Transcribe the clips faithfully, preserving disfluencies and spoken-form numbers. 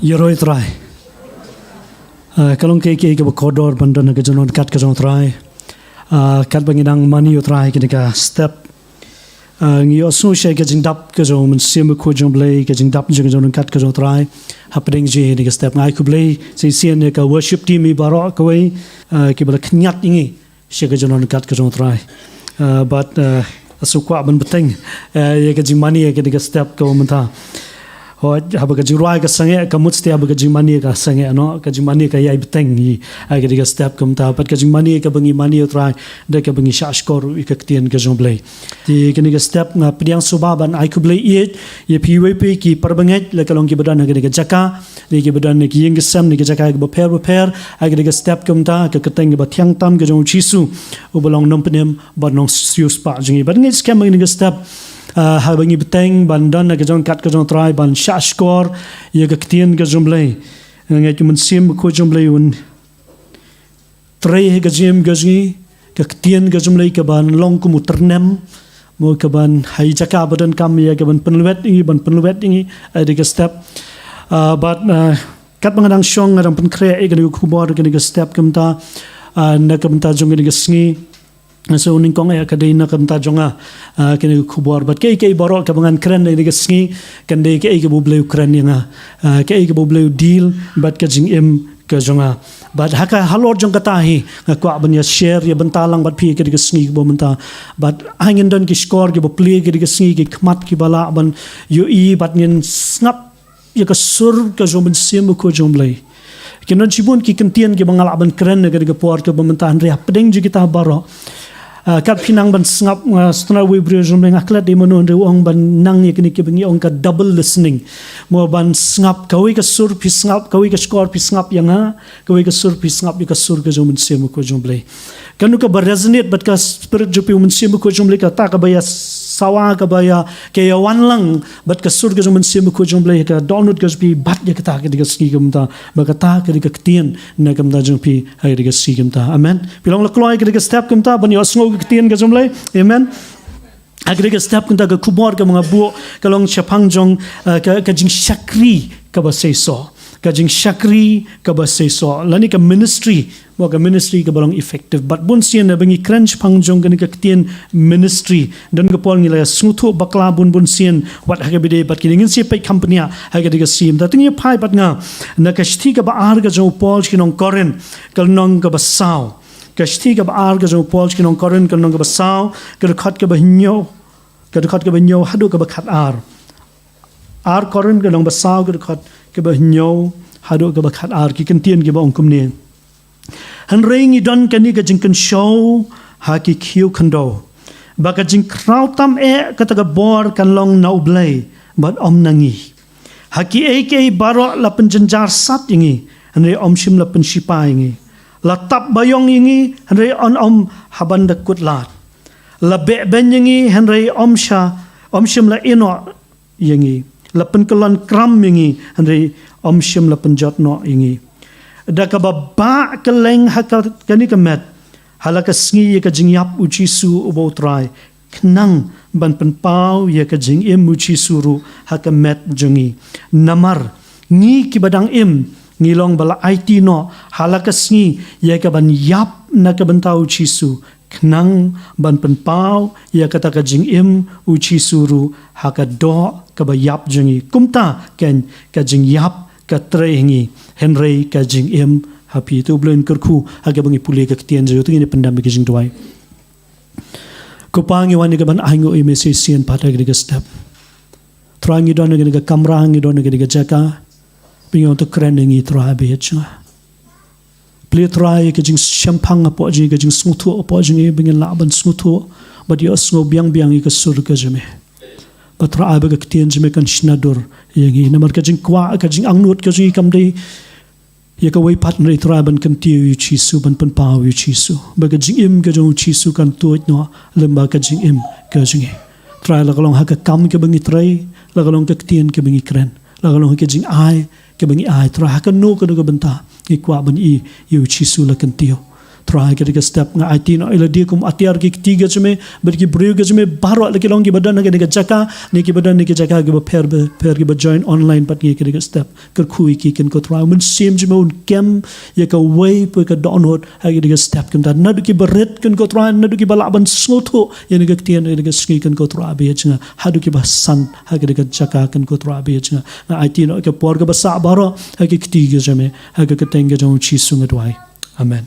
Ïaroh ïa u Trai. Ah, ka long kaei kaei kaba kordor ban don ha ka jingïaroh kat ka jong u Trai. Ah, katba ngi dang mane ïa u Trai ha kane ka step, ah, ngi ïohsngew sha ka jingdap ka jong u Mynsiem Bakhuid jong u Blei, ka jingdap jong ka jingïaroh kat ka jong u Trai. Hapdeng jong kane ka step nga ai khublei shisien ïa ka worship team baroh kawei, ah, kiba la khñiat ïa ngi sha ka jingïaroh kat ka jong u Trai. Ah, bad, ah, nga sngewkwah ban bteng, ah, ïa ka jingmane ïa kane ka step kaba mynta. Hooid, haba ka jingrwai ka sangeh, ka mut shisha haba ka jingmane ka sangeh, no, ka jingmane ka ïai bteng ïa, ah, kane ka step kaba mynta. Bad ka jingmane kaba ngi mane ïa u Trai da kaba ngi shahshkor ïa ka ktien ka jong u Blei. Te kane ka step nga pdiang sngewbha ban ai khublei ïa, ïa phi iwei pa iwei ki parabangeit, la ka long kiba don ha kane ka jaka, ne kiba don ha ki ïing ki sem, ne ki jaka kiba pher bapher, ha kane ka step kaba mynta, ka kyrteng kaba thiang tam ka jong u Jisu uba long nongpynim bad nongsiewspah jong ngi. Bad ngi skhem ha kane ka step, ah, haba ngi bteng ban don ha ka jingïaroh kat ka jong u Trai, ban shahshkor ïa ka ktien ka jong u Blei, nga ngeit u Mynsiem Bakhuid jong u Blei un trei ha ka jingim ka jong ngi, ka ktien ka jong u Blei kaban long kum u tyrnem, mo, kaban ha ki jaka ba donkam ïa kaban pynlwet ïa ngi, ban pynlwet ïa ngi ha kane ka step. Ah, bad, ah, katba nga dang shong, nga dang pynkhreh ïa kane ka khubor, kane ka step kaba mynta, ah, na ka bynta jong kane ka sngi. Nga sngew nyngkong ïa ka dei na ka bynta jong nga, ah, kane ka khubor. Bad kaei kaei baroh kaba ngan kren ha kane ka sngi, kan dei kaei kaba u Blei u kren ïa nga, ah, kaei kaba u Blei u deal bad ka jingim ka jong nga. Bad ha ka halor jong kata hi, nga kwah ban ïa share, ïa bynta lang bad phi ha kane ka sngi kaba mynta. Bad ha ngin don ki shkor kiba plie ha kane ka sngi, ki khmat kiba lah ban ïohi, bad ngin sngap ïa ka sur ka jong u Mynsiem Bakhuid jong u Blei. Kin don shibun ki ktien kiba nga lah ban kren ha kane ka por kaba mynta, hynrei hapdeng jong kita baroh, ah, kat phi nang ban sngap, ah, sngewthuh, uwei u briew jong u Blei, nga klet dei mano, hynrei u ong ban nang ïa kine kiba ngi ong ka double listening. Mo, ban sngap kawei ka sur phi sngap, kawei ka shkor phi sngap ïa nga, kawei ka sur phi sngap ïa ka sur ka jong u Mynsiem Bakhuid jong u Blei. Kano kaba resonate bad ka spirit jong phi, u Mynsiem Bakhuid jong u Blei, kata kaba ïa sawa, kaba ïa, ka ïa wan lang bad ka sur ka jong u Mynsiem Bakhuid jong u Blei ha ka dohnud ka jong phi, bat ïa kata ha kane ka sngi kaba mynta, bad kata ka dei ka ktien na ka bynta jong phi ha kane ka sngi kaba mynta. Amen. Phi long la kloi ha kane ka step kaba mynta ban ïohsngew ka ktien ka jong u Blei. Amen. Ha kane ka step kaba mynta, ka khubor kaba nga buh ka long shaphang jong, eh, ka, ka jingshakri kaba seisoh. Ka jingshakri kaba seisoh. Lane ka ministry, mo, ka ministry kaba long effective. Bad bunsien haba ngi kren shaphang jong kane ka ktien ministry, don ka por ngi la sngewthuh bakla bun bunsien wat ha kaba ïadei bad kine. Ngin sa peit kham bniah ha kane ka sngi. Te ngin ïa phai pat nga na ka shithi kaba ar ka jong u Paul sha ki nong Korinth, ka lynnong kaba saw. Ka shithi kaba ar ka jong u Paul sha ki nong Korinth, ka lynnong kaba saw, ka dkhot kaba hynñiew, ka dkhot kaba hynñiew haduh kaba khatar. Ar Korinth ka lynnong ba saw, ka dkhot kaba hynñiew haduh kaba khatar. Ki kyntien kiba ong kumne: Hynrei ngi don kane ka jingkynshew ha ki khiew khyndew, ba ka jingkhraw tam eh kata ka bor kan long na U Blei, bad ym na ngi. Ha kiei kiei baroh la pynjynjar sat ïa ngi, hynrei ym shym la pynshipai ïa ngi. La tap baïong ïa ngi, hynrei ym, ym haban da kut lad. La behbeiñ ïa ngi, hynrei ym sha, ym shym la ïehnoh ïa ngi. La pynkyllon kram ïa ngi, hynrei ym shym la pynjot noh ïa ngi. Da kaba bah kylleng ha ka, kane ka met, ha la ka sngi ïa ka jingïap U Jisu uba U Trai, khnang ban pynpaw ïa ka jingim U Jisu ruh ha ka met jong ngi. Namar ngi kiba dang im, ngi long ba la aiti noh ha la ka sngi ïa kaban ïap na ka bynta U Jisu, khnang ban pynpaw ïa kata ka jingim U Jisu ruh ha ka doh kaba ïap jong ngi. Kumta keiñ ka jingïap ka trei ha ngi, hynrei ka jingim ha phi. To U Blei un kyrkhu ha kaba ngi pule ka ktien jong u. To ngin ïa pyndem ïa ka jingduwai. Ko Pa, ngi wan ïa kaban ainguh ïa me shisien pat ha kane ka step. Trai, ngi don ha kane ka kamra, ngi don ha kane ka jaka, ba ngi wan, to kren ïa ngi, Trai, ha bynta jong nga. Plie, Trai, ïa ka jingshemphang hapoh jong ngi, ka jingsngewthuh hapoh jong ngi, ba ngin lah ban sngewthuh bad ïohsngew biang biang ïa ka sur ka jong me. Bad Trai, ai ba ka ktien jong me kan shna dur ïa ngi. Namar ka jingkwah, ka jingangnud ka jong ngi kam dei ïa kawei pat, hynrei Trai, ban kyntiew ïa U Jisu, ban pynpaw ïa U Jisu. Ba ka jingim ka jong U Jisu kan tuid noh lem bad ka jingim ka jong ngi. Trai, la ka long ha ka kam kaba ngi trei, la ka long ka ktien kaba ngi kren, la ka long ha ka jingai kaba ngi ai, Trai, ha kano kano ka bynta ngi kwah ban ïohi ïa U Jisu la kyntiew. Trai, ha kane ka step nga aiti noh ïa lade kum atiar ki kti ka jong me, bad ki briew ka jong me baroh, la ki long kiba don ha kane ka jaka ne kiba don ha ki jaka kiba pher ba pher, kiba join online pat ha kane ka step. Kyrkhu ïa ki, kynrad ko Trai, u Mynsiem jong me un kem ïa kawei pa kawei ka dohnud ha kane ka step. Kynrad, naduh kiba rit, kynrad ko Trai, naduh kiba lah ban sngewthuh ïa kane ka ktien ha kane ka sngi, kynrad ko Trai, ba ïeit jong nga, haduh kiba san ha kane ka jaka, kynrad ko Trai, ba ïeit jong nga. Nga aiti noh ïa ka por kaba sah baroh ha ki kti ka jong me, ha ka kyrteng ka jong u Jisu nga duwai. Amen.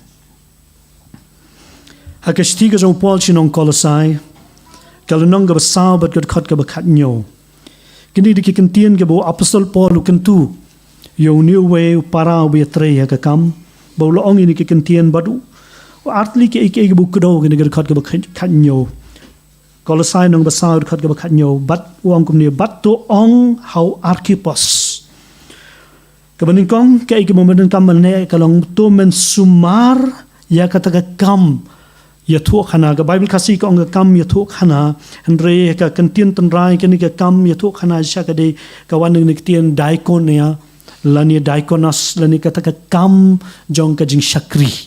Ha ka shithi ka jong u Paul sha ki nong Kolosai, ka lynnong kaba saw bad ka dkhot kaba khathynñiew. Kine dei ki kyntien kiba u Apostol Paul u kyntu ïa une uwei u para uba ïatrei ha ka kam, ba u la ong ïa kine ki kyntien bad u, u artatien ïa kiei kiei kiba u kdew, kine ki dkhot kaba khat-, khathynñiew. Kolosai lynnong ba saw dkhot kaba khathynñiew, bad u ong kumne, bad to ong ha u Arkhipos. Kaba nyngkong, kaei kaba mynta ka mane ka long, to men sumar ïa kata ka kam ïathuhkhana. Ka Baibl Khasi ka ong ka kam ïathuhkhana, hynrei ka kyntien tynrai kane ka kam ïathuhkhana shisha ka dei, ka wan na ka ktien diakonia, lane diakonos, lane kata ka kam jong ka jingshakri.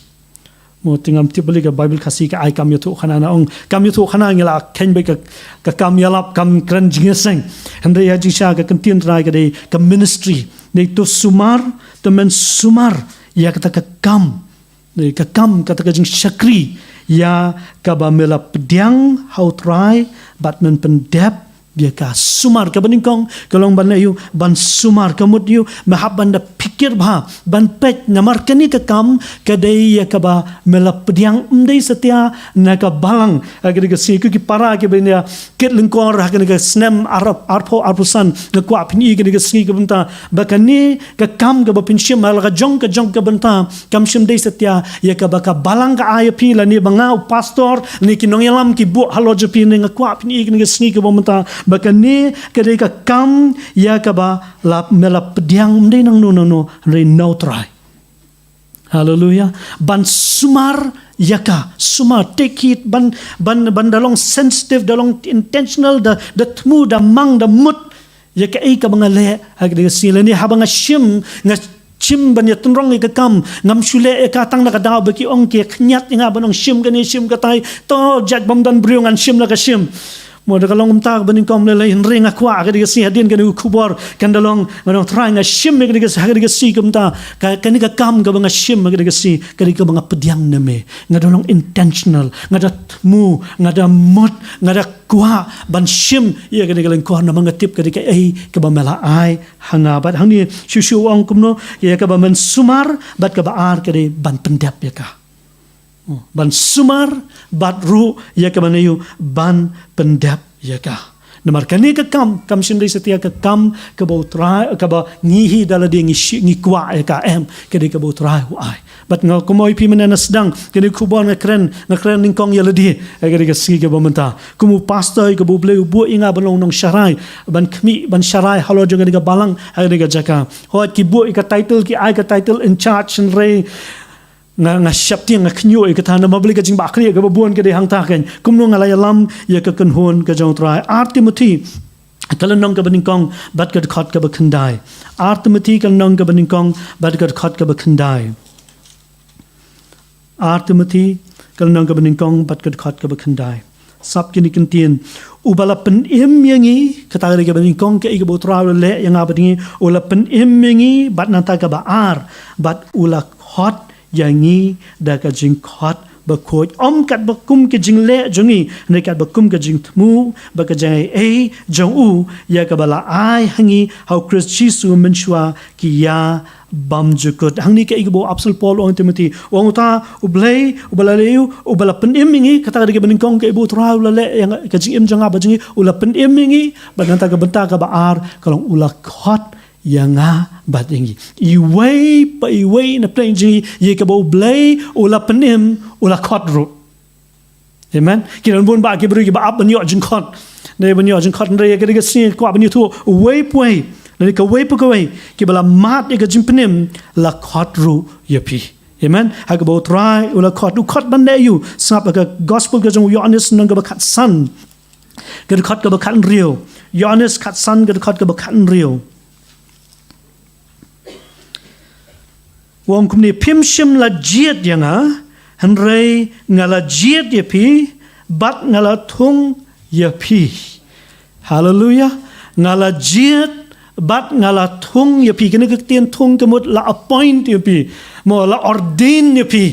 Mo, te ngam tip balei ka Baibl Khasi ka ai kam ïathuhkhana, na ong kam ïathuhkhana ngi la kheiñ beit ka, ka kam ïalap, kam kren jingïaseng. Hynrei ha jingshisha ka kyntien tynrai ka dei ka ministry. Dei to sumar, to men sumar ïa kata ka kam. Dei ka kam, kata ka jingshakri ïa kaba me la pdiang ha u Trai bad men pyndep ïa ka. Sumar, kaba nyngkong ka long ban leh aïu? Ban sumar. Ka mut aïu? Me hap ban da phikir bha, ban peit, namar kane ka kam ka dei ïa kaba me la pdiang, ym dei satia na ka balang. Ha kane ka sngi, ko ki para kiba ïa kit lyngkor ha kane ka snem ar-, arphew arphew san, nga kwah phin i kane ka sngi ka bynta ba kane ka kam kaba phin shim ha la ka jong ka jong ka bynta kam shym dei satia ïa kaba ka balang ka ai ïa phi, lane ba nga u pastor, lane ki nongïalam ki buh halor jong phi. Ne nga kwah phin i kane ka sngi kaba mynta ba kane ka dei ka kam ïa kaba la, me la pdiang, ym dei nangno nangno, hynrei na u Trai. Haleluia. Ban sumar ïa ka, sumar, take heed, ban, ban, ban da long sensitive, da long intentional, da, da thmu, da mang, da mut ïa kaei kaba nga leh ha kane ka sngi. Lane haba nga shim, nga shim ban ïatynrong ïa ka kam, ngam shu leh ïa ka tang na ka daw ba ki ong, ki khñiat ïa nga ban ong shim kane, shim katai, to jait bym don briew ngan shim la ka shim. Mo, da ka long kumta kaba nyngkong lei lei, hynrei nga kwah ha kane ka sngi hadien kane ka khubor kan da long, nga ong Trai, nga shim ha kane ka, ha kane ka sngi kumta, ka, kane ka kam kaba nga shim ha kane ka sngi, ka dei kaba nga pdiang na me. Nga da long intentional, nga da thmu, nga da mut, nga da kwah ban shim ïa kane ka lyngkor namar nga tip ka dei kaei kaba me la ai ha nga. Bad hangne shuh shuh u ong kumno, ïa kaba men sumar, bad kaba ar ka dei ban pyndep ïa ka. Hmm, ban sumar, bad ruh ïa kaba nyngkong, ban pyndep ïa ka. Namar kane ka kam kam shym dei satia ka kam kaba u Trai, kaba ngi hi da lade ngi shi-, ngi kwah ïa ka, em, ka dei kaba u Trai u ai. Bad nga kumno ïa phi mynne na sdang kane ka khubor, nga kren, nga kren nyngkong ïa lade ha kane ka sngi kaba mynta. Kum u pastor kaba u Blei u buh ïa nga ban long nongsharai, ban khmih, ban sharai halor jong kane ka balang ha kane ka jaka. Hooid, ki buh ïa ka title, ki ai ka title in charge, hynrei nga, nga sheptieng, nga khñiuh ïa kata, namar balei, ka jingbakla kaba bun ka dei hangta. Kumno nga la ïalam ïa ka kynhun ka jong u Trai? Ar Timothi ka lynnong kaba nyngkong bad ka dkhot kaba khyndai. Ar Timothi ka lynnong kaba nyngkong bad ka dkhot kaba khyndai. Ar Timothi ka lynnong kaba nyngkong bad ka dkhot kaba khyndai. Sap kine ki kyntien: Uba la pynim ïa ngi, kata ka dei kaba nyngkong, kaei kaba u Trai u la leh ïa nga bad ïa ngi, u la pynim ïa ngi, bad nangta kaba ar, bad u la khot ïa ngi da ka jingkhot bakhuid, ym katba kum ka jingleh jong ngi, hynrei katba kum ka jingthmu bad ka jingaiei jong u, ïa kaba la ai ha ngi ha u Khrist Jisu mynshuwa ki ïa bymjukut. Hangne kaei kaba u Apostol Paul u ong Timothi, u ong uta U Blei uba la leh, uba la pynim ïa ngi, kata ka dei kaba nyngkong, kaei kaba u Trai u la leh ïa nga, ka jingim jong nga bad jong ngi, u la pynim ïa ngi, bad nangta ka bynta kaba ar ka long u la khot ïa nga bad ïa ngi. Iwei pa iwei na pdeng jong ngi, ïa kaba U Blei u la pynim, u la khot ruh. Amen. Ki don bun bah ki briew kiba ap ban ïoh jingkhot. Dei ban ïoh jingkhot, hynrei ha kane ka sngi kwah ban ïathuh, uwei pa uwei, lane kawei pa kawei kiba la mad ïa ka jingpynim, la khot ruh ïa phi. Amen. Ha kaba u Trai u la khot, u khot ban leh aïu? Sngap ha ka gospel ka jong u Ïoannis lynnong kaba khatsan, ka dkhot kaba khathynriew. Ïoannis khatsan, ka dkhot kaba khathynriew. U ong kumne: Phim shym la jied ïa nga, Hynrei nga la jied ïa phi, bad nga la thung ïa phi. Haleluia. Nga la jied, bad nga la thung ïa phi. Kane ka ktien thung ka mut la appoint ïa phi. Mo, la ordain ïa phi.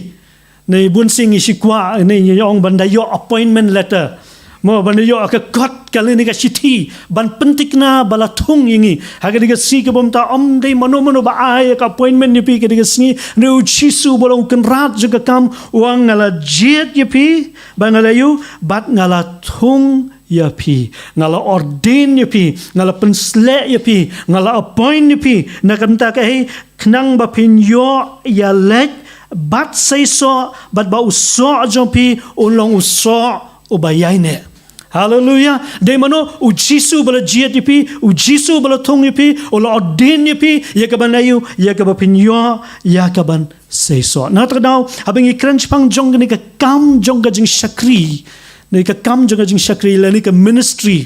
Ngi bun sien ngi shu kwah, ngi ong ban da ïoh appointment letter. Mo, ban da ïoh ka kot, ka lane ka shithi, ban pynthikna ba la thung ïa ngi. Ha kane ka sngi kaba mynta ym dei mano mano ba ai ka appointment ïa phi ha kane ka sngi. Hynrei u Jisu ba long u Kynrad jong ka kam, u ong nga la jied ïa phi, bad nga la ïoh, bad nga la thung ïa phi. Nga la ordain ïa phi, nga la pynsleh ïa phi, nga la appoint ïa phi. Na ka bynta kaei, khnang ba phin ïoh ïaleit, bad seisoh, bad ba u soh jong phi un long u soh uba ïaineh. Haleluia. Dei mano, u Jisu ba la jied ïa phi, u Jisu ba la thung ïa phi, u la ordain ïa phi, ïa kaban ïoh, ïa kaba phin ïoh, ïa kaban seisoh. Na kata ka daw, haba ngi kren shaphang jong kane ka kam jong ka jingshakri. Kane ka kam jong ka jingshakri, lane ka ministry.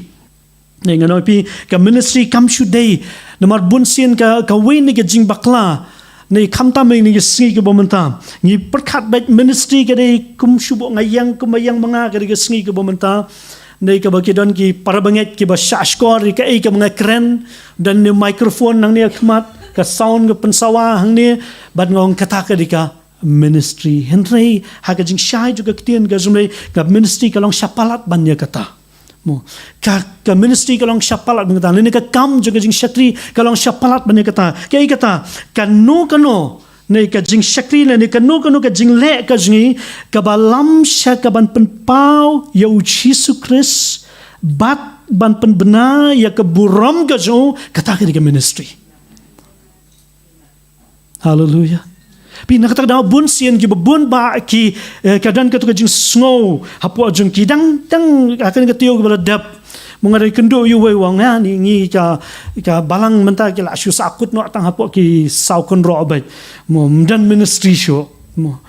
Ngan ong ïa phi, ka ministry kam shu dei. Namar bun sien ka, kawei na ka jingbakla. Ngi khamtam ïa kane ka sngi kaba mynta. Ngi pyrkhat ba ministry ka dei kum shu bok nga ïeng, kum ba ïeng ma nga ha kane ka sngi kaba mynta. Ngi kaba ki don ki para bangeit kiba shahshkor ïa kaei kaba nga kren. Don ne microphone nangne ha khmat, ka sound ka pynsawa hangne, bad nga ong kata ka dei ka ministry. Hynrei, ha ka jingshai jong ka ktien ka jong U Blei, ka ministry ka long shapalat ban ïa kata. Mo, ka, ka ministry ka long shapalat ban ïa kata. Lane ka kam jong ka jingshakri ka long shapalat ban ïa kata. Kaei kata, kano kano, ne ka jingshakri lane kano kano ka jingleh ka jong ngi, kaba lam sha kaban pynpaw ïa u Jisu Khrist, bad ban pynbna ïa ka burom ka jong u, kata ka dei ka ministry. Haleluia. Phi, na kata ka daw bun sien kiba bun bah ki, eh, ka don kato ka jingsngew hapoh jong ki dang, dang, ha kane ka taïew kaba la dep. Mo nga dang ïakynduh ïa uwei u ong, ngi, ngi ka, ka balang mynta ki la shu sahkut noh tang hapoh ki saw kynroh beit. Mo, ym don ministry shuh. Mo.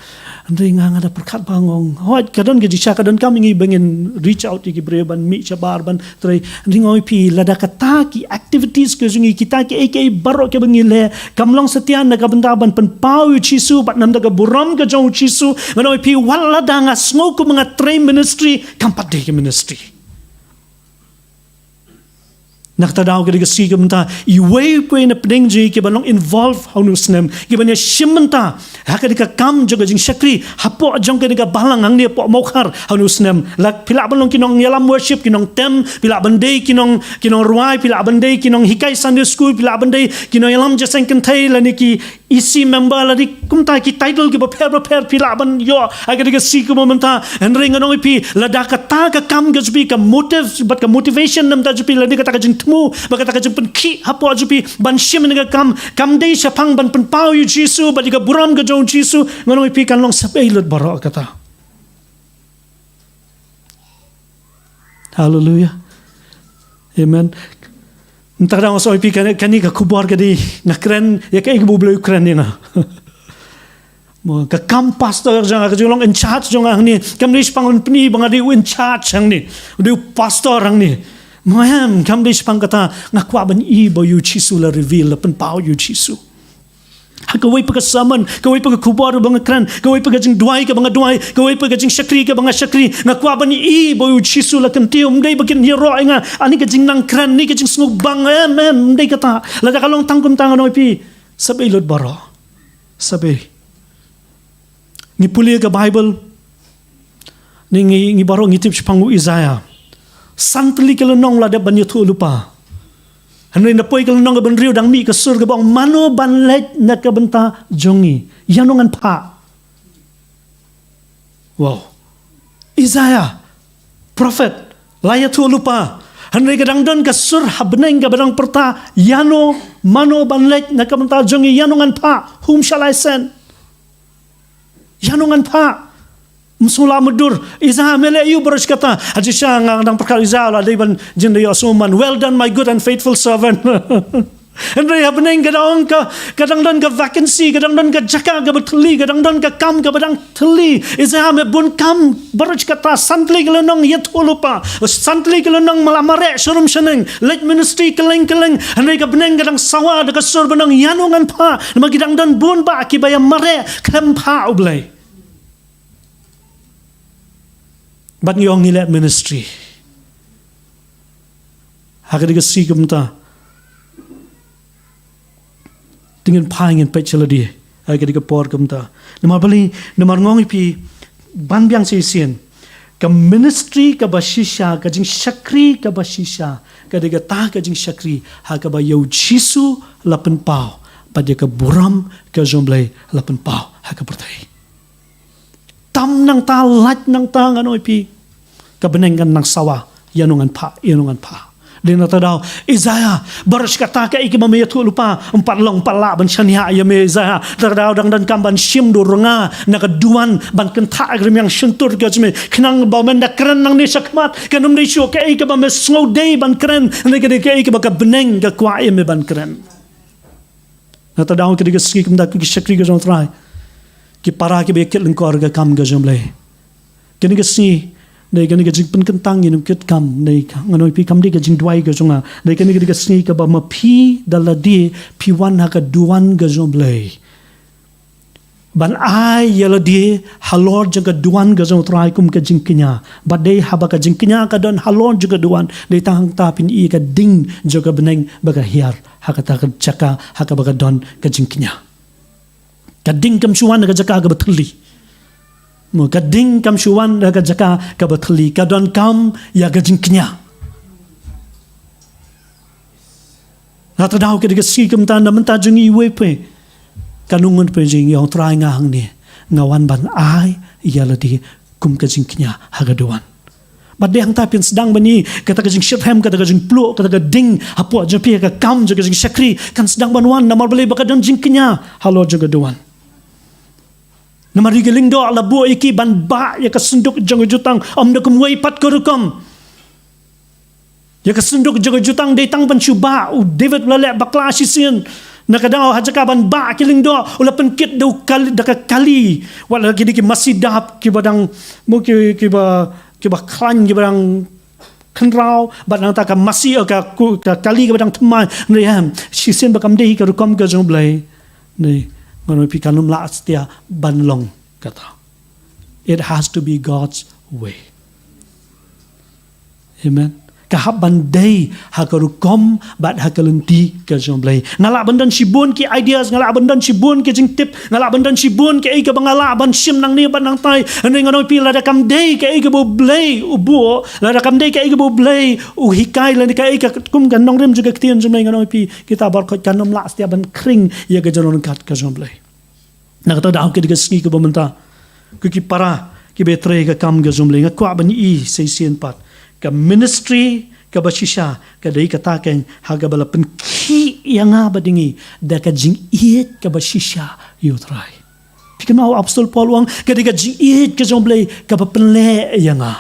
Hynrei nga, nga da pyrkhat ba nga ong, hooid, ka don ka jingshisha, ka donkam ïa ngi ba ngin reach out ïa ki briew, ban mih shabar, ban trei. Hynrei nga ong ïa phi, lada kata ki activities ka jong ngi, kita kiei kiei baroh kiba ngi leh, kam long satia na ka bynta ban pynpaw ïa u Jisu, bad na ka bynta ka burom ka jong u Jisu, nga ong ïa phi, wat lada nga sngew kum nga trei ministry, kam pat dei ka ministry. Na kata ka daw ka dei ka sngi kaba mynta, iwei pa iwei na pdeng jong ngi kiba long involve ha une u snem, kiban ïashim bynta ha ka dei ka kam jong ka jingshakri hapoh jong ka dei ka balang hangne hapoh Mawkhar ha une u snem. La phi lah ban long ki nongïalam worship, ki nongtem, phi lah ban dei ki nong, ki nongrwai, phi lah ban dei ki nonghikai Sunday school, phi lah ban dei ki nongïalam jingïaseng kynthei, lane ki E C member, lane kumta ki title kiba pher ba pher phi lah ban ïoh ha ka dei ka sngi kaba mynta. Hynrei nga ong ïa phi, lada kata ka kam ka jong phi, ka motive bad ka motivation na ka bynta jong phi, lane kata ka jingthmu bad kata ka jingpynkhih hapoh jong phi ban shim ïa ka kam, kam dei shaphang ban pynpaw ïa u Jisu bad ïa ka burom ka jong u Jisu, nga ong ïa phi, kan long sep ei lut baroh kata. Haleluia. Amen. Mynta ka daw nga sa ong ïa phi, kane, kane ka khubor ka dei, nga kren ïa kaei kaba U Blei u kren ïa nga. Mo, ka kam pastor jong nga, ka jinglong in charge jong nga hangne, kam dei shaphang ban pyni ba nga dei u in charge hangne, u dei u pastor hangne. Mo em, kam dei shaphang kata, nga kwah ban ïohi ba ïa u Jisu la reveal, la pynpaw ïa u Jisu. Ha kawei pat ka sermon, kawei pat ka khubor ba nga kren, kawei pat ka jingduwai kaba nga duwai, kawei pat ka jingshakri kaba nga shakri, nga kwah ban ïohi ba ïa u Jisu la kyntiew, ym dei ba kin ïaroh ïa nga, ani ka jingnang kren, ni ka jingsngewbang, em, em, ym dei kata. Lada ka long tang kumta, nga ong ïa phi, sep ei lut baroh. Sep ei. Ngi pule ka Bible, ngi, ngi, ngi baroh ngi tip shaphang u Isaiah. San tylli ki lynnong la dep ban ïathuh lypa. Hynrei na poi ka lynnong kaba hynriew dang mih ka sur kaba ong, mano ban leit na ka bynta jong ngi? Ïano ngan phah? Wow. Isaiah, prophet, la ïathuh lypa. Hynrei ka dang don ka sur ha bneng kaba dang pyrta, ïano, mano ban leit na ka bynta jong ngi, ïano ngan phah? Whom shall I send? Ïano ngan phah? Ym sngewlah mutdur. Isaiah, me leh aïu baroh shi katta? Ha jingshisha nga dang pyrkhat Isaiah la dei ban jin da ïoh sngewman. Well done, my good and faithful servant. Hynrei ha bneng ka dang ka, ka dang don ka vacancy, ka dang don ka jaka kaba thylli, ka dang don ka kam kaba dang thylli. Isaiah, me bun kam baroh shi katta, san tylli ki lynnong ïathuh lypa. San tylli ki lynnong me la mareh sharum shaneng, leit ministry kylleng kylleng. Hynrei ka bneng ka dang sawa da ka sur ban ong, ïano ngan phah? Namar ki dang don bun bah kiba ïa mareh khlem phah U Blei. Bad ngi ong ngi leh ministry. Ha ka dei ka sngi kumta. Te ngin phai ngin peit sha lade. Ha ka dei ka por kumta. Namar balei, namar nga ong ïa phi, ban biang shisien. Ka ministry kaba shisha, ka jingshakri kaba shisha. Ka dei kata ka jingshakri, ha kaba ïa u Jisu la pynpaw. Bad ïa ka burom ka jong U Blei la pynpaw. Ha ka pyrthei. Tam nangta, lait nangta, ngan ong ïa phi. Ka bneng kan nang sawa, ïano ngan phah, ïano ngan phah. Dei na kata ka daw, Isaiah, baroh shi katta kaei kaba me ïathuh lypa, ym pat long, ym pat lah ban shaniah ïa me Isaiah. Na kata ka daw dang donkam ban shim da u rnga na ka duwan, ban kynthah ïa ka rmiang shyntur ka jong me. Khnang ba men da kren nangne shakhmat, kan ym dei shuh kaei kaba me sngew dei ban kren, hynrei ka dei kaei kaba ka bneng ka kwah ïa me ban kren. Na kata ka daw ka dei ka sngi kumta, ki shakri ka jong U Trai. Ki para kiba ïa kit lyngkor ka kam ka jong U Blei. Kane ka sngi, dei kane ka jingpynkyntang ïa u nongkitkam, dei ka, ngan ong ïa phi, kam dei ka jingduwai ka jong nga. Dei kane ka dei ka sngi kaba ma phi da lade phi wan ha ka duwan ka jong U Blei. Ban ai ïa lade halor jong ka duwan ka jong U Trai kum ka jingkñia. Bad dei haba ka jingkñia ka don halor jong ka duwan, dei tang hangta phin ïohi ïa ka ding jong ka bneng ba ka hiar ha kata ka jaka ha kaba ka don ka jingkñia. Ka ding kam shu wan ha ka jaka kaba thylli. Mo, ka ding kam shu wan ha ka jaka kaba thylli. Ka donkam ïa ka jingkñia. Na kata ka daw ka dei ka sngi kumta, na ka bynta jong ngi iwei pa iwei. Kan ong ngan pynjing ïa U Trai, nga hangne. Nga wan ban ai ïa lade kum ka jingkñia ha ka duwan. Bad dei hangta phin sdang ban ïohi kata ka jingshitrhem, kata ka jingpluh, kata ka ding hapoh jong phi ha ka kam jong ka jingshakri, kan sdang ban wan, namar balei, ba ka don jingkñia halor jong ka duwan. Namar ïa ki lyngdoh la buh ïa ki ban bah ïa ka synduk jong ka jutang, ym da kumwei pat ka rukom. Ïa ka synduk jong ka jutang dei tang ban shu bah, u David u la leh bakla shisien. Na kata ka daw ha jaka ban bah ki lyngdoh, u la pynkit da u kali, da ka kali. Wat la ki dei ki masi dap kiba dang, mo ki, kiba, kiba khlaiñ, kiba dang khynraw, bad nangta ka masi, eh, ka ku-, ka kali kaba dang thymmai. Hynrei em, shisien ba kam dei ka rukom ka jong U Blei. Hynrei, ngan ong ïa phi, kan ym lah satia ban long kata. It has to be God's way. Amen. Ka hap ban dei ha ka rukom bad ha ka lynti ka jong U Blei. Nga lah ban don shibun ki ideas, nga lah ban don shibun ki jingtip, nga lah ban don shibun kaei kaba nga lah ban shim nangne bad nangtai. Hynrei ngan ong ïa phi, lada kam dei kaei kaba U Blei u buh, lada kam dei kaei kaba U Blei u hikai, lada kaei ka kum ka nongrim jong ka ktien jong U Blei, ngan ong ïa phi, kita baroh khoit kan ym lah satia ban khring ïa ka jingryngkat ka jong U Blei. Na kata ka daw ka dei ka sngi kaba mynta, ko ki para kiba trei ha ka kam ka jong U Blei, nga kwah ban ïohi shisien pat. Ka ministry kaba shisha ka dei kata ka, ha kaba la pynkhih ïa nga bad ïa ngi da ka jingïeit kaba shisha ïa U Trai. Phi kynmaw u Apostol Paul u ong, ka dei ka jingïeit ka jong U Blei kaba pynleh ïa nga.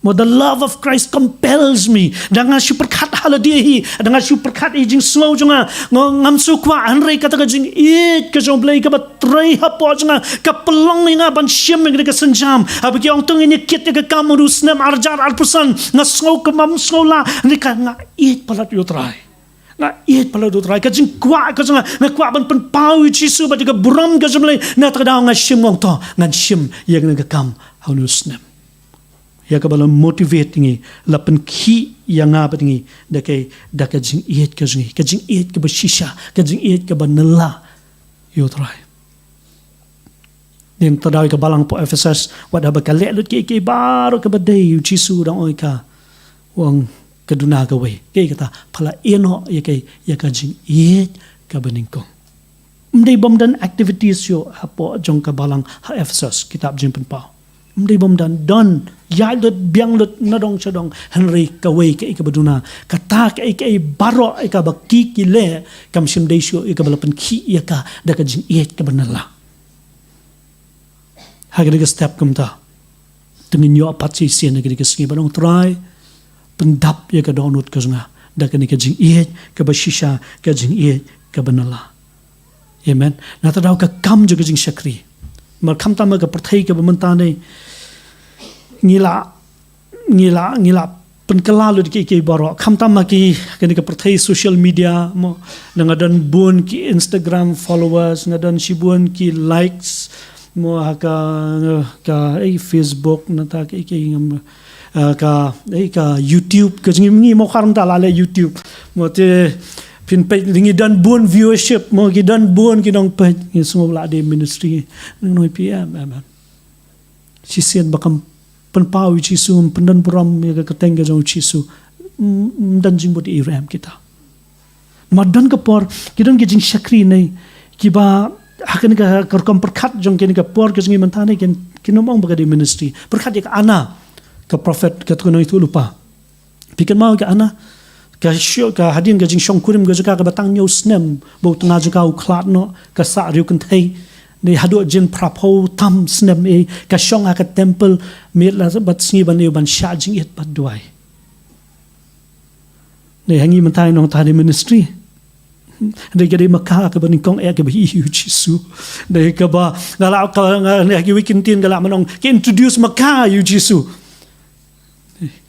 Mo, the love of Christ compels me. Da nga shu pyrkhat ha lade hi, da nga shu pyrkhat ïa ka jingsngew jong nga, nga, ngam shu kwah, hynrei kata ka jingïeit ka jong U Blei kaba trei hapoh jong nga, ka pynlong ïa nga ban shim ïa ka synjam. Haba ki ong to ngin ïa kit ïa ka kam ha u snem ar hajar arphew san, nga sngew kumba ym sngew lah, hynrei ka, nga ïeit palat ïa U Trai. Nga ïeit palat ïa U Trai, ka jingkwah ka jong nga, nga kwah ban pynpaw ïa U Jisu bad ïa ka burom ka jong U Blei, na kata ka daw nga shim, nga ong to ngan shim ïa kane ka kam ha une u snem. Ïa kaba la motivate ïa ngi, la pynkhih ïa nga bad ïa ngi da ka, da ka jingïeit ka jong ngi, ka jingïeit kaba shisha, ka jingïeit kaba nylla ïa U Trai. Dei na kata ka daw ïa ka balang hapoh Ephesus, wat haba ka leh lut kiei kiei baroh kaba dei, U Jisu u dang ong ïa ka, u ong ka duna kawei. Kaei kata, pha la ïehnoh ïa ka, ïa ka jingïeit kaba nyngkong. Ym dei bym don activities ïoh hapoh jong ka balang ha Ephesus, kitab Jingpynpaw. Ym dei bym don, don, ïaid lut, biang lut, nadong shadong, hynrei kawei kaei kaba duna, kata kaei kaei baroh ïa kaba ki ki leh, kam shym dei shuh ïa kaba la pynkhih ïa ka da ka jingïeit kaba nylla. Ha kane ka step kumta, to ngin ïoh pat shisien ha kane ka sngi ban ong Trai, pyndap ïa ka dohnud ka jong nga da kane ka jingïeit kaba shisha, ka jingïeit kaba nylla. Amen. Na kata ka daw ka kam jong ka jingshakri. Namar khamtam ha ka pyrthei kaba mynta ne, ngi la, ngi la, ngi la pynkylla lut kiei kiei baroh. Khamtam ha ki, kane ka pyrthei social media, mo, nga don bun ki Instagram followers, nga don shibun ki likes, mo ha ka, ka, eh, Facebook, nangta ka, eh, ka, ngam, eh, ka, eh, ka YouTube, ka jingim ngi mo kharm ta la leh YouTube. Mo te phin peit ngi don bun viewership, mo ki don bun ki nongpeit, ngi sngew la dei ministry. Ngi noi pi em, em, em. Shisien ba kam pynpaw ïa u Jisu, ym pyndon burom ïa ka kyrteng ka jong u Jisu. Ym, ym don jingbud ïa i rem kita. Namar don ka por, ki don ki jingshakri ne, kiba, ha kane ka, ka rukom pyrkhat jong kane ka por ka jong ngi mynta ne, kin, kin ym ong ba ka dei ministry. Pyrkhat ïa ka Anna, ka prophet, ka tukang nongïathuhlypa. Phi kynmaw ïa ka Anna, ka shu-, ka hadien ka jingshongkurim ka jaka kaba tang hynñiew snem, ba u tnga jaka u khlad noh, ka sah riewkynthei. Ne haduh jin phra phew tam snem eh, ka shong ha ka temple, miet la bad sngi ban ïoh ban shah jingit bad duwai. Ne ha ngi mynta nangta ne ministry. Dei ka dei ma ka kaba nyngkong eh kaba ïohi ïa u Jisu. Dei kaba nga la ka nga ne ha kiwei ki ktien ka la mynta ong ka introduce ma ka ïa u Jisu.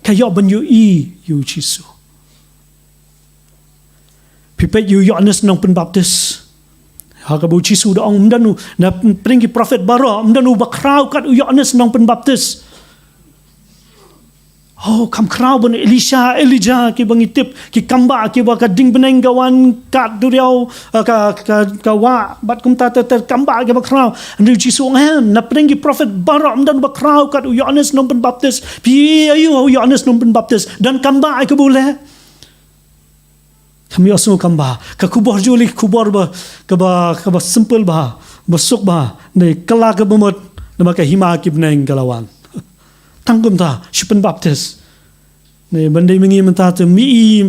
Ka ïoh ban ïohi ïa u Jisu. Phi peit ïa u Ïoannis Nongpynbaptis. Ha kaba u Jisu u da ong ym don u, na pdeng ki prophet baroh, ym don u ba khraw kat u Ïoannis Nongpynbaptis. Oh, kam khraw ban Elisha, Elijah, kiba ngi tip, ki kambah, kiba ka ding bneng ka wan kat duriaw, eh, ka, ka, ka wah, bad kumta ter ter kambah kiba khraw. Hynrei u Jisu u ong, eh, na pdeng ki prophet baroh, ym don ba khraw kat u Ïoannis Nongpynbaptis. Phi ïohi ïa u Ïoannis Nongpynbaptis, don kambah ïa kaba u leh. Kam ïohsngew kambah, ka khubor jong u lei khubor ba, kaba, kaba simple bha, ba suk bha, ne kylla kaba mut, namar ka hima ki bneng ka la wan. Tang kumta, shu pynbaptis. Ne, ban dei ma ngi mynta te, ym i,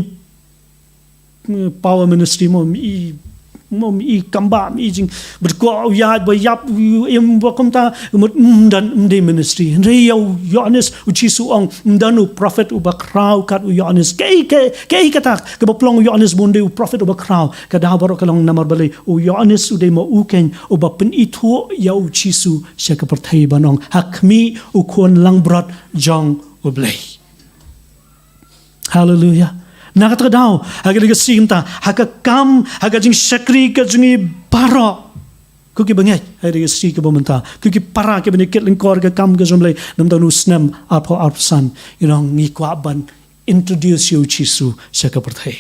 eh, power ministry mo, ym i, mo, ym i kambah, ym i jing, bad ko u ïaid ba ïap, u im ba kumta, mut, ym don, ym dei ministry. Hynrei ïa u Ïoannis, u Jisu u ong, ym don u prophet uba khraw kat u Ïoannis. Kaei, kaei, kaei kata, kaba pynlong u Ïoannis ba un dei u prophet uba khraw. Ka daw baroh ka long namar balei, u Ïoannis u dei ma u keiñ, uba pynithuh ïa u Jisu, sha ka pyrthei ban ong, ha khmih u khun langbrot jong u Blei. Haleluya. Na kata ka daw, ha ka dei ka sngi mynta, ha ka kam, ha ka jingshakri ka jong ngi baroh. Ko ki bangeit, ha ka dei ka sngi kaba mynta. Ko ki para kiba ngi kit lyngkor ka kam ka jong u Blei, namar u snem, arphew arphew san, you know, ngi kwah ban introduce ïa u Jisu, sha ka pyrthei.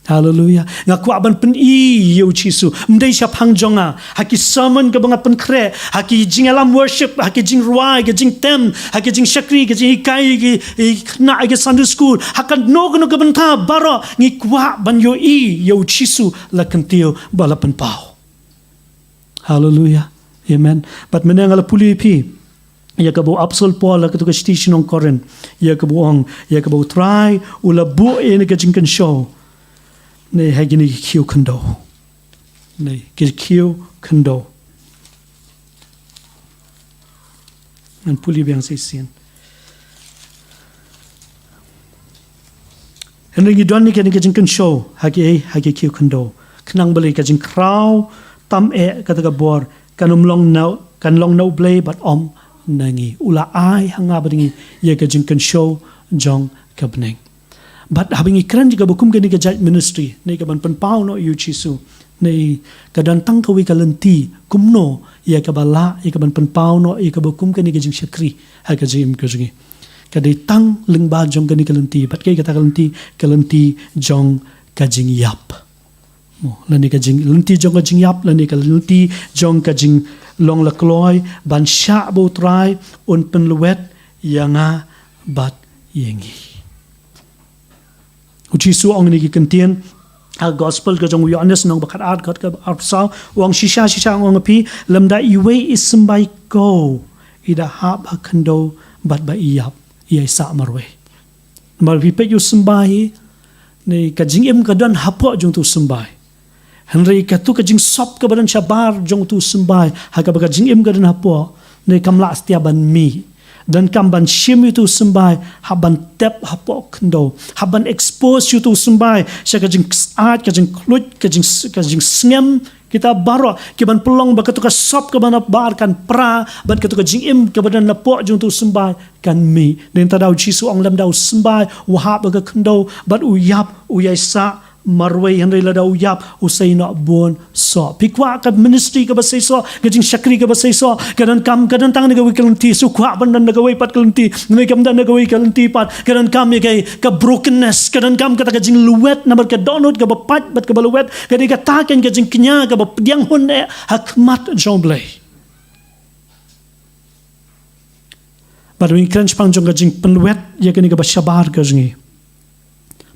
Haleluya. Nga kwah ban pyni ïa u Jisu. Ym dei shaphang jong nga. Ha ki sermon kaba nga pynkhreh. Ha ki jingïalam worship. Ha ki jingrwai, ki jingtem. Ha ki jingshakri, ki jinghikai, ki, ki khynnah, ki Sunday school. Ha kano kano ka bynta baroh. Ngi kwah ban ïohi ïa u Jisu la kyntiew bad la pynpaw. Haleluya. Amen. Bad mynne nga la pule ïa phi. Ïa kaba u Apostol Paul ha katto ka shithi sha ki nong Korinth. Ïa kaba u ong, ïa kaba u Trai, u la buh ïa kane ka jingkynshew. Ne ha kine ki khiew khyndew. Ne, ki khiew khyndew. Ngan pule biang shisien. Hynrei ngi don ïa kane ka jingkynshew, ha ki, ha ki khiew khyndew. Khnang balei ka jingkhraw, tam eh kata ka bor, kan ym long na, kan long na u Blei bad ym na ngi. U la ai ha nga bad ngi, ïa ka jingkynshew jong ka bneng. Bad haba ngi kren ïa kaba kum kane ka jait ministry, ne ka ban pynpaw noh ïa u Jisu. Ne ka don tang kawei ka lynti, kumno, ïa kaba lah, ïa ka ban pynpaw noh, ïa kaba kum kane ka jingshakri, ha ka jingim ka jong ngi. Ka dei tang lyngba jong kane ka lynti, bad kaei kata ka lynti, ka lynti jong ka jingïap. Mo, lane ka jing, lynti jong ka jingïap, lane ka lynti jong ka jinglong la kloi, ban shah ba u Trai, un pynlwet, ïa nga, bad ïa ngi. U Jisu u ong ïa kine ki kyntien, ha gospel ka jong u Ïoannis lynnong ba khatar, dkhot kaba arphew saw, u ong shisha, shisha, nga ong ïa phi, lymda iwei i symbai ko, i da hap ha khyndew bad ba i ïap, i ïai sah marwei. Namar phi peit ïa u symbai, ne ka jingim ka don hapoh jong utu u symbai. Hynrei katto ka jingsop kaba don shabar jong utu u symbai, ha kaba ka jingim ka don hapoh, ne kam lah satia ban mih. Donkam ban shim ïa utu u symbai, hap ban tep hapoh khyndew. Hap ban expose ïa utu u symbai, sha ka jingsat, ka jingkhluit, ka jings-, ka jingsngem, kita baroh, ki ban pynlong ba katto ka sop kaba nabar kan pra, bad katto ka jingim kaba don napoh jong utu u symbai, kan mih. Dei na kata daw u Jisu u ong lymda u symbai, u hap ha ka khyndew, bad u ïap, u ïai sah, marwei, hynrei lada u ïap u sei noh bun soh. Phi kwah ka ministry kaba sei soh, ka jingshakri kaba sei soh, ka donkam, ka don tang na kawei ka lynti, shu kwah ban don na kawei pat ka lynti, hynrei kam don na kawei ka lynti pat, ka donkam ïa ka, ka brokenness, ka donkam kata ka jinglwet, namar ka dohnud kaba pait bad kaba lwet, ka dei kata ka jingkñia kaba pdiang hun eh ha khmat jong U Blei. Bad ngi kren shaphang jong ka jingpynlwet ïa kane kaba shabar ka jong ngi.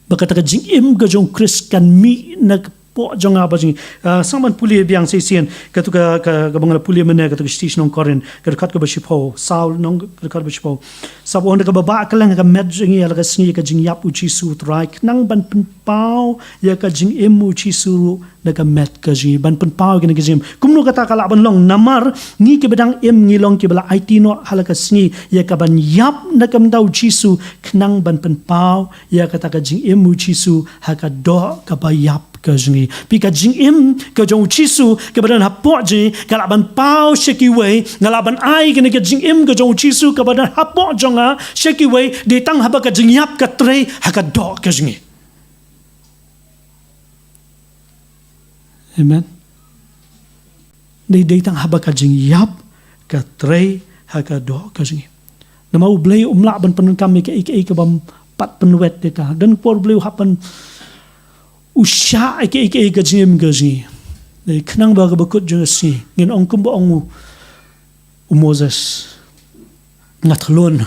Ba kata ka jingim ka jong U Khrist kan mih na ka pdeng jong nga bad jong ngi. Ah, sngap ban pule biang shisien, katu ka, ka, kaba nga la pule mynne, katu ka shithi sha ki nong Korinth, ka dkhot kaba shiphew, saw lynnong ka dkhot kaba shiphew. Sngap, ong da kaba bha kylleng ha ka met jong ngi ïa la ka sngi ka jingïap U Jisu U Trai, khnang ban pynpaw ïa ka jingim U Jisu ruh na ka met ka jong ngi, ban pynpaw ïa kane ka jingim. Kumno kata ka lah ban long? Namar ngi kiba dang im ngi long kiba la aiti noh ha la ka sngi ïa ka ban ïap na ka bynta U Jisu, khnang ban pynpaw ïa kata ka jingim U Jisu ha ka doh kaba ïap ka jong ngi. Phi, ka jingim ka jong U Jisu kaba don hapoh jong ngi ka lah ban paw sha kiwei, nga lah ban ai kane ka jingim ka jong U Jisu kaba don hapoh jong nga sha kiwei, dei tang haba ka jingïap ka trei ha ka doh ka jong ngi. Amen. Dei, dei tang haba ka jingïap ka trei ha ka doh ka jong ngi. Namar U Blei um lah ban pyndonkam ïa kaei kaei kabym pat pynwet ïa ka. Don por U Blei u hap ban, u shah ïa kaei kaei ka jingim ka jong ngi. Dei, khnang ba kaba kut jong ka sngi ngin ong kumba ong u, u Moses. Nga thlun.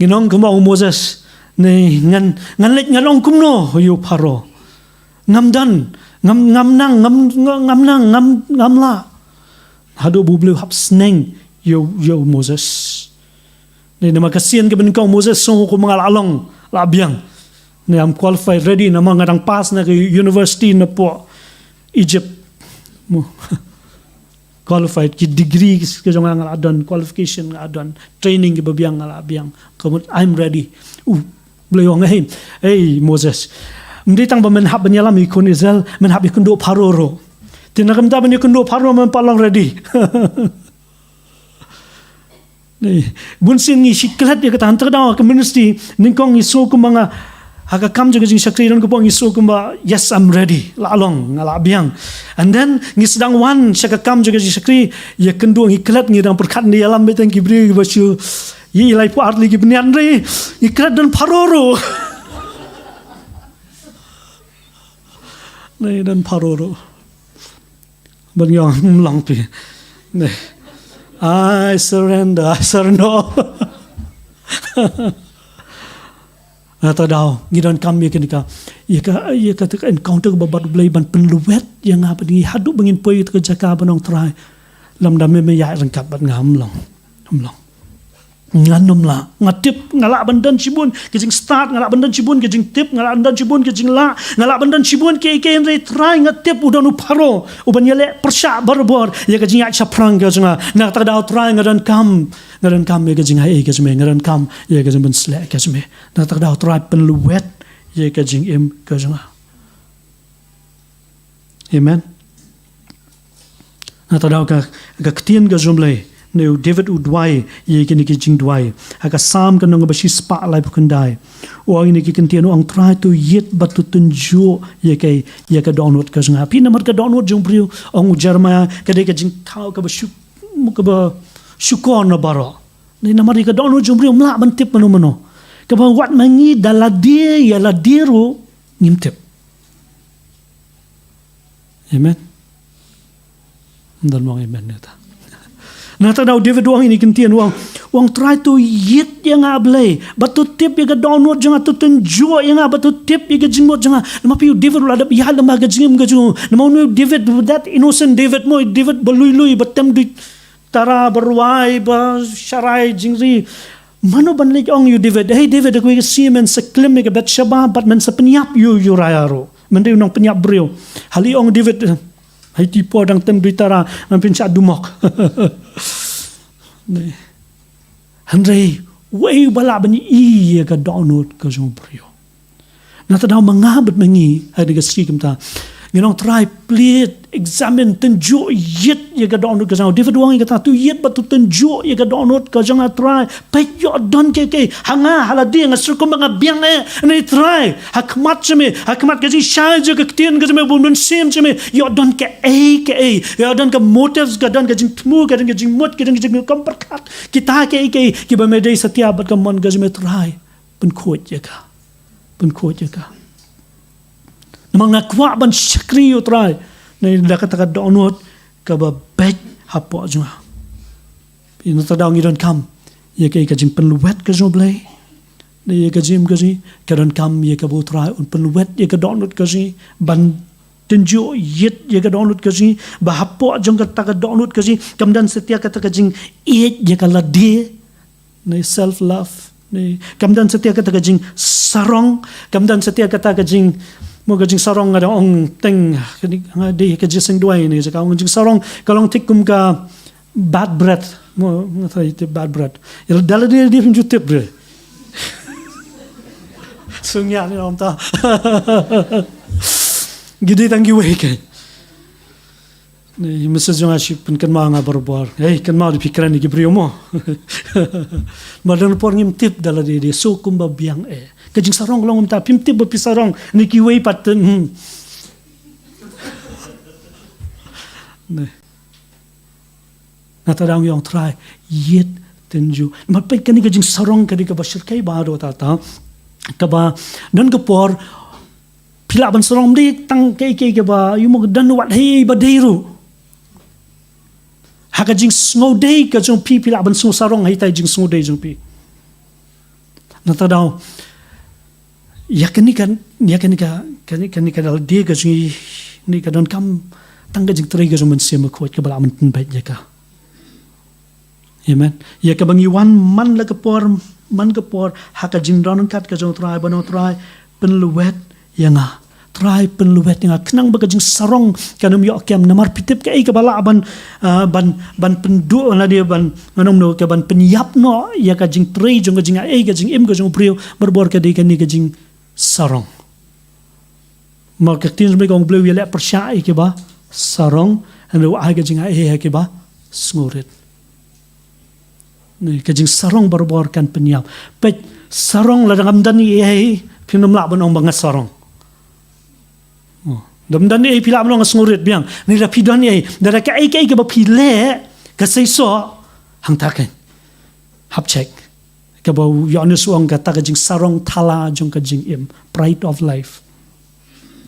Ngin ong kumba ong u Moses, ne ngan, ngan leit ngan ong kumno ïa u Pharaoh? Ngam don, ngam, ngam nang, ngam, ngam nang, ngam, ngam lah. Haduh ba U Blei u hap sneng ïa u, ïa u Moses. Ne namar ka sien kaba nyngkong u Moses u sngew kumba nga lah long, lah biang. Ne I'm qualified, ready, namar nga dang pass na ka university napoh Egypt. Mo. Qualified, ki degree ki jong nga nga lah don, qualification nga lah don, training kiba biang nga lah biang. Ka mut, I'm ready. U Blei u ong, "Hey, hey Moses. Ym dei tang ba men hap ban ïalam ïa ki khun Israel, men hap ïakynduh Pharaoh ruh. Te na ka bynta ban ïakynduh Pharaoh men pat long ready." Ni, bun sien ngi shim klet ïa kata, hynta ka daw ha ka ministry, nyngkong ngi sngew kumba nga, ha ka kam jong ka jingshakri don kumba ngi sngew kumba, "Yes, I'm ready. Lah long, nga lah biang." And then ngi sdang wan sha ka kam jong ka jingshakri, ïakynduh ngi klet, ngi dang pyrkhat, ngi ïalam beit tang ki briew kiba shu ïa, ïa laiphew ar tylli ki bniat, hynrei ngi klet don Pharaoh ruh. Ni, don Pharaoh ruh. Ban ïa ong, "Ym long phi." Ne. "I surrender, I surrender." Nangta ka daw ngi donkam ïa kane ka, ïa ka, ïa kata ka encounter kaba bad U Blei ban pynlwet ïa nga bad ngi haduh ba ngin poi ïa kata ka jaka ban ong, "Trai, lymda me me ïaid ryngkat bad nga." Ym long. Ym long. Ngan ym lah. Nga tip nga lah ban don shibun ka jingstad, nga lah ban don shibun ka jingtip, nga lah ban don shibun ka jinglah, nga lah ban don shibun kiei kiei, hynrei Trai nga tip u don u Pharaoh uban ïaleh pyrshah barabor ïa ka jingïaid shaphrang ka jong nga. Nangta ka daw Trai nga donkam, nga donkam ïa ka jingaiei ka jong me, nga donkam ïa ka jingpynsleh ka jong me. Nangta ka daw Trai pynlwet ïa ka jingim ka jong nga. Amen. Nangta ka daw ka, ka ktien ka jong U Blei, ne u David u duwai ïa kine ki jingduwai. Ha ka Salm ka lynnong ba shispah laiphew khyndai, u ong ïa kine ki ktien, u ong, "Trai, to ïeit bad to tynjuh ïa ka, ïa ka dohnud ka jong nga." Phi, namar ka dohnud jong u briew, ong u Jeremiah, ka dei ka jingthaw kaba shu, kaba shukor na baroh. Namar ïa ka dohnud jong u briew ym lah ban tip mano mano. Kaba wat ma ngi da lade ïa lade ruh ngim tip. Amen. Ym don mong amen nangta. Nangta ka daw u David u ong ïa kine ki ktien, u ong, u ong, "Trai, to ïeit ïa nga Blei, bad to tip ïa ka dohnud jong nga, to tynjuh ïa nga, bad to tip ïa ka jingmut jong nga." Namar phi, u David u la dep ïaid lem bad ka jingim ka jong u. Namar une u David, that innocent David, mo, David ba lui lui, ba tem duitara, ba rwai, ba sharai jingri. Mano ban leit ong ïa u David, "Hei David, ha kawei ka sngi men sa klim ïa ka Bathsheba bad men sa pynïap ïa u Uriah ruh. Men dei u nongpynïap briew." Hali ong David, "Hei, te por dang tem duitara, ngan pynshah dumok." Ne. Hynrei uei uba lah ban ïohi ïa ka dohnud ka jong u briew? Nangta ka daw ma nga bad ma ngi ha kane ka sngi kumta, Ngi ong Trai, plead, examine, tynjuh, ïit ïa ka dohnud ka jong nga. David u ong ïa kata, to ïit bad to tynjuh ïa ka dohnud ka jong nga Trai. Peit, ïoh don kaei kaei ha nga, ha lade, nga sngewkhia ba nga biang eh, ne Trai, ha khmat jong me, ha khmat ka jingshai jong ka ktien ka jong me, bad u Mynsiem jong me, ïoh don kaei kaei, ïoh don ka motives, ka don ka jingthmu, ka don ka jingmut, ka don ka jingkam pyrkhat, kita kaei kaei kiba me dei satia bad ka mon ka jong me Trai. Pynkhuid ïa ka. Pynkhuid ïa ka. Namar nga kwah ban shakri ïa u Trai, ne da kata ka dohnud kaba beit hapoh jong nga. Phi, nangta daw ngi donkam ïa ka, ïa ka jingpynlwet ka jong U Blei. Ne ïa ka jingim ka jong ngi, ka donkam ïa kaba u Trai un pynlwet ïa ka dohnud ka jong ngi, ban tynjuh ïit ïa ka dohnud ka jong ngi, ba hapoh jong kata ka dohnud ka jong ngi kam don satia kata ka jingïeit ïa ka lade, ne self love, ne kam don satia kata ka jingsarong, kam don satia kata ka jing, mo, ka jingsarong, nga da ong teng, ka dei, nga dei ka jingïaseng duwai ne, ka ong jingsarong ka long thik kum ka bad breath, mo, nga tharai tip bad breath. Ïa, da lade lade phim ju tip re. Sngewbha ne ong ta. Ki dei tang kiwei ki. Ne, i Missus jong nga shi pynkynmaw nga barabor. Hei, kynmaw da phi kren ïa ki briew mo. Namar don por ngim tip da lade lade, so kumba biang eh. Ka jingsarong ka long kumta, phim tip ba phi sarong ne kiwei pat, hmm. Ne. Nangta daw ngi ong Trai, ïit, tynjuh. Namar peit kane ka jingsarong ka dei kaba shyrkhei bha, don kata, kaba don ka por phi lah ban sarong, ym dei tang kaei kaei kaba, ïa mo, don wat hei ba dei ruh. Ha ka jingsngew dei ka jong phi, phi lah ban sngew sarong ha itai i jingsngew dei jong phi. Nangta daw, ïa kane ka, ïa kane ka, kane, kane ka da lade ka jong ngi, ne ka donkam tang ka jingtrei ka jong u Mynsiem Bakhuid kaba lah ban pynbeit ïa ka. Amen. Ïa kaba ngi wan man la ka por, man ka por, ha ka jingdon ryngkat ka jong u Trai, ban ong Trai, pynlwet ïa nga. Trai, pynlwet ïa nga. Khnang ba ka jingsarong kan ym ïoh kem. Namar phi tip kaei kaba lah ban, ah, ban, ban pynduh lade, ban, ngan ong kumno, ka ban pynïap noh ïa ka jingtrei jong ka jingaiei, ka jingim ka jong u briew, barabor ka dei kane ka jingsarong. Namar ka ktien jong u Blei ka ong u Blei u ïaleh pyrshah ïa kiba sarong, hynrei u ai ka jingaiei ha kiba sngewrit. Ne, ka jingsarong barabor kan pynïap. Peit, sarong, lada ngam don ei ei, phim lah ban ong ba nga sarong. Oh, da ym don ei ei phi lah ban ong nga sngewrit biang. Ne, lada phi don ei ei, lada kaei kaei kaba phi leh ka seisoh, hangta kan hap check. Kaba u Ïoannis u ong kata ka jingsarong thala jong ka jingim, pride of life.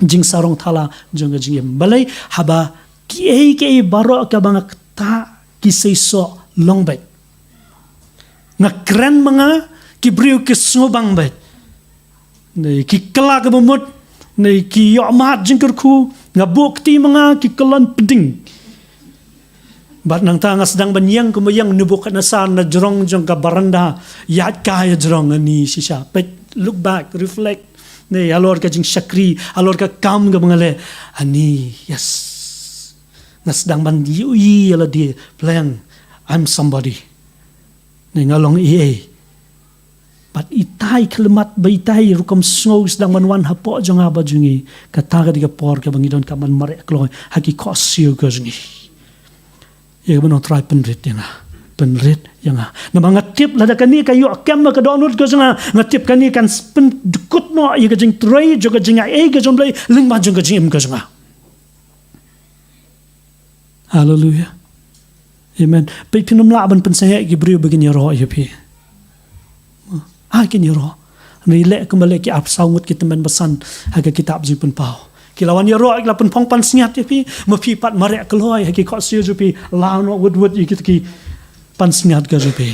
Jingsarong thala jong ka jingim. Balei? Haba kiei kiei baroh kaba nga ktah ki seisoh long beit. Nga kren ma nga, ki briew ki sngewbang beit. Ne ki kylla kaba mut, ne ki ïoh mad jingkyrkhu, nga buh kti ma nga, ki kyllon pding. Bad nangta nga sdang ban ïeng kumba ïeng u Nebukhadnessar na jrong jong ka baranda, ïaid kai ha jrong, ani shisha. Peit, look back, reflect. Ne, halor ka jingshakri, halor ka kam kaba nga leh. Ani, yes. Nga sdang ban ïohi ïa lade, pleng, I'm somebody. Ne, nga long ei ei. Bad itai i khyllipmat, ba itai i rukom sngew sdang ban wan hapoh jong nga bad jong ngi. Kata ka dei ka por kaba ngi donkam ban mareh kloi ha ki khohsiew ka jong ngi. Ïa kaba ngi ong Trai, pynrit ïa nga. Pynrit ïa nga. Namar nga tip lada kane ka ïoh kem ha ka dohnud ka jong nga, nga tip kane kan s-, pyndkut noh ïa ka jingtrei jong ka jingaiei ka jong u Blei lyngba jong ka jingim ka jong nga. Haleluia. Amen. Peit, phim lah ban pynsangeh ïa ki briew ba kin ïaroh ïa phi. Ai kin ïaroh. Hynrei leh kumba leh ki arphew saw ngut ki tymmen basan ha ka kitab Jingpynpaw. Ki la wan ïaroh, ki la pynphong pansngiat ïa phi, ma phi pat mareh kloi ha ki khohsiew jong phi, law noh wut wut ïa kita ki pansngiat ka jong phi.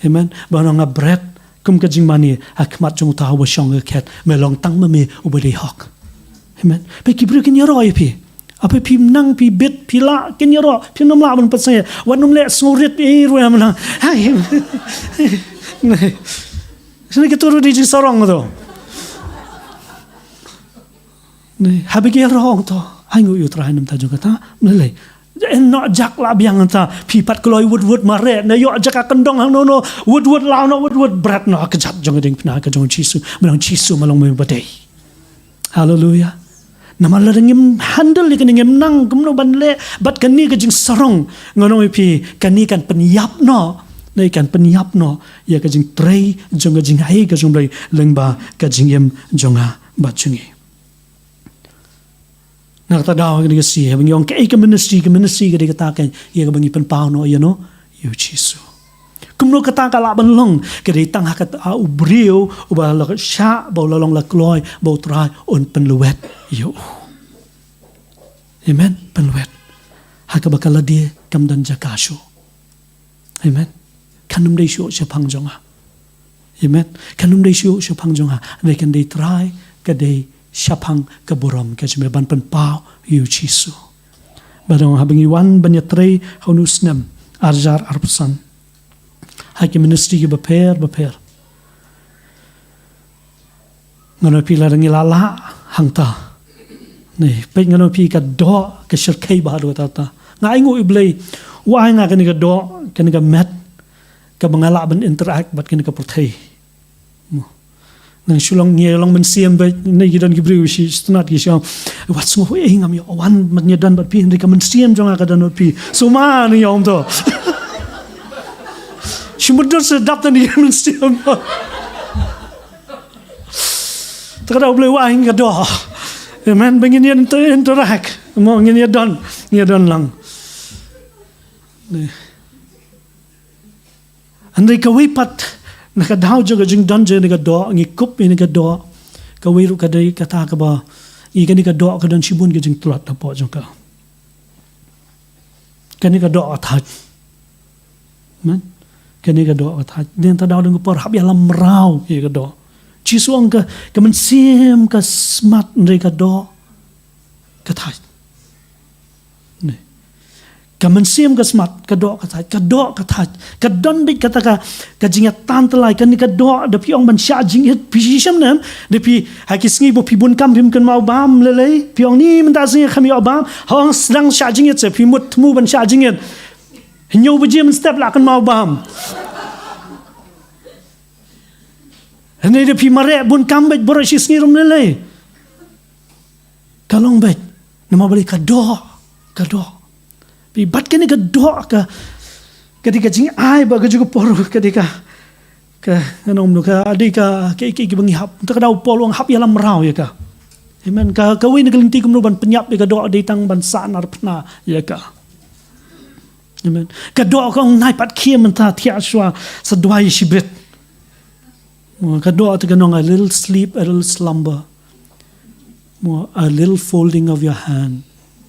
Amen. Ba nga ong nga bret kum ka jingmane ha khmat jong uta uba shong ha ka khet, me long tang ma me uba dei hok. Amen. Peit, ki briew kin ïaroh ïa phi. Haba phim nang, phi bit, phi lah, kin ïaroh, phim lah ban pynsangeh. Wat nym leh sngewrit, eh, ruh em nang. Hai. Shane kito ruh dei jingsarong to. Ne, haba ki ïaroh to, ai nguh ïa u Trai namar ta jong kata, ym lei lei. Ïeh noh, jak lah biang ta, phi pat kloi wut wut, mareh, ne ïoh jaka kyndong hangno no, wut wut, law noh wut wut, bret noh ha ka kjat jong ka diengphna ka jong u Jisu, me long Jisu, me long me ba dei. Haleluia. Namar lada ngim handle ïa kane, ngim nang kumno ban leh bad kane ka jingsarong, ngan ong ïa phi, kane kan pynïap noh, ne kan pynïap noh ïa ka jingtrei jong ka jingai ka jong U Blei lyngba ka jingim jong nga bad jong ngi. Na kata ka daw, kane ka sngi, haba ngi ong kaei ka ministry, ka ministry ka dei kata ka, ïa kaba ngi pynpaw noh ïa no, ïa U Jisu. Kumno kata ka lah ban long? Ka dei tang ha kata, ah, u briew uba la shah, ba u la long la kloi, ba U Trai un pynlwet ïa u. Amen. Pynlwet. Ha kaba ka lade kam don jaka shuh. Amen. Kan ym dei shuh shaphang jong nga. Amen. Kan ym dei shuh shaphang jong nga. Hynrei kan dei Trai, ka dei shaphang ka burom ka jong me ban pynpaw ïa U Jisu. Bad haba ngi wan ban ïatrei ha une u snem ar hajar arphew san, ha ki ministry kiba pher bapher, ngan ong ïa phi, lada ngi la lah hangta, ne, peit, ngan ong ïa phi, ka doh ka shyrkhei bha haduh katta katta. Nga ainguh ïa U Blei, u ai nga kane ka doh, kane ka met, kaba nga lah ban interact bad kane ka pyrthei. Mo. Ngan shu long, ngi long mynsiem beit, ne, ki don ki briew shi sngewtynnat, ki shu ong, wat sngew, eh, ngam ïoh wan ban ïadon bad phi, hynrei ka mynsiem jong nga ka don bad phi. Sumar ngi ong to. Shi mutdur sa dap tang ïa ka mynsiem. Te ka daw U Blei u ai nga ka doh, amen, ba ngin ïa inter-, interact, mo, ngin ïadon, ngin ïadon lang. Ne. Hynrei kawei pat, na ka daw jong ka jingdon jong kane ka doh, ngi kup ïa kane ka doh, kawei ruh ka dei kata kaba, ïa kane ka doh ka don shibun ka jingtlot hapoh jong ka. Kane ka doh ka thait. Amen. Kane ka doh ka thait. Dei tang daw dang ka por hap ïalam mraw ïa ka doh. Jisu ong ka, ka mynsiem ka smat, hynrei ka doh ka thait. Ne. Ka mynsiem ka smat, ka doh ka thait, ka doh ka thait. Ka don beit kata ka, ka jingïatantallai, kane ka doh, da phi ong ban shah jingit, phi shem ne em, da phi ha ki sngi ba phi bun kam phim kynmaw bam lei lei, phi ong ni mynta sngi kam ïoh bam, ha ong sdang shah jingit se, phi mut thmu ban shah jingit. Hynñiew baje mynstep la kynmaw bam. Hynrei da phi mareh bun kam beit baroh shi sngi ruh ym lei lei. Ka long beit. Namar balei? Ka doh, ka doh. Phi, bad kane ka doh ka, ka dei ka jingai ba ka jong ka por, ka dei ka, ka, ngan ong kumno, ka dei ka, ka, ka, ka ba ngi hap. Te ka daw u Paul u ong hap ïalam mraw ïa ka. Amen. Ka, kawei na ka lynti kumno ban pynïap ïa ka doh, dei tang ban sahnarphna ïa ka. Amen. Ka doh ka ong nai pat khie mynta, thiah shuwa, sa duwai shibit. Mo, ka doh te kan ong a little sleep, a little slumber. Mo, a little folding of your hand.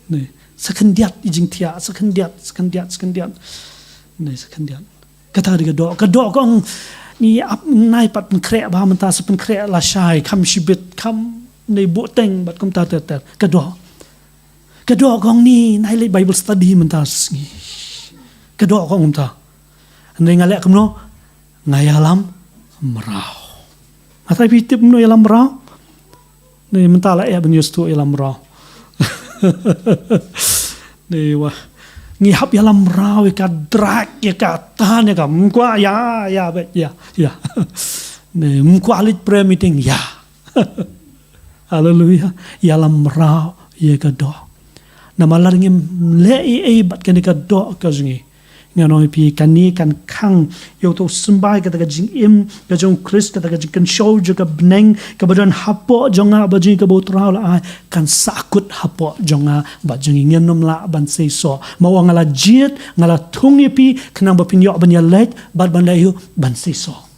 Ne, sa khyndiat i jingthiah, sa khyndiat, sa khyndiat, sa khyndiat. Ne, sa khyndiat. Kata ka dei ka doh, ka doh ka ong ngi ap nai pat pynkhreh bha mynta, sa pynkhreh lashai, kham shibit, kham, ne, buhteng bad kumta ter ter. Ka doh. Ka doh ka ong ni nai leit Bible study mynta sngi. Ka doh ka ong mynta. Hynrei nga leh kumno? Nga ïalam mraw. Nga tharai phi tip kumno ïalam mraw? Ni mynta la eh ban ïoh sdang ïalam mraw. Ni wah. Ngi hap ïalam mraw ïa ka drug, ïa ka tan, ïa ka, ym kwah, ïa, ïa, beit, ïa, ïa. Ni ym kwah leit prayer meeting, ïa. Haleluia. Ïalam mraw ïa ka doh. Namar lada ngim leh ei ei bad kane ka doh ka jong ngi, ngan ong ïa phi, kane kan khang ïa uto u symbai, kata ka jingim ka jong u Khrist, kata ka jingkynshew jong ka bneng kaba don hapoh jong nga bad jong ngi kaba u Trai u la ai, kan sahkut hapoh jong nga bad jong ngi. Ngin ym lah ban seisoh. Ma u ong nga la jied, nga la thung ïa phi khnang ba phin ïoh ban ïaleit bad ban leh aïu? Ban seisoh.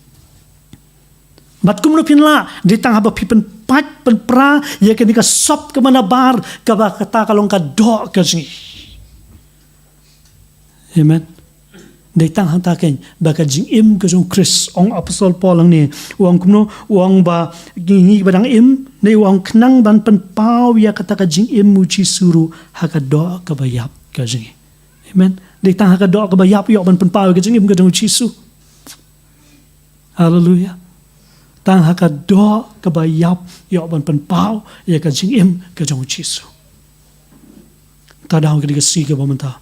Bad kumno phin lah? Dei tang haba phi pynpait pynpra ïa kane ka sop kaba nabar, kaba kata ka long ka doh ka jong ngi. Amen. Dei tang hangta keiñ ba ka jingim ka jong u Khrist, ong Apostol Paul hangne, u ong kumno? U ong ba ngi, ngi ba dang im, ne u ong khnang ban pynpaw ïa kata ka jingim u Jisu ruh ha ka doh kaba ïap ka jong ngi. Amen. Dei tang ha ka doh kaba ïap ïoh ban pynpaw ïa ka jingim ka jong u Jisu. Haleluia. Tang ha ka doh kaba ïap ïoh ban pynpaw ïa ka jingim ka jong u Jisu. Ta daw ka dei ka sngi kaba mynta.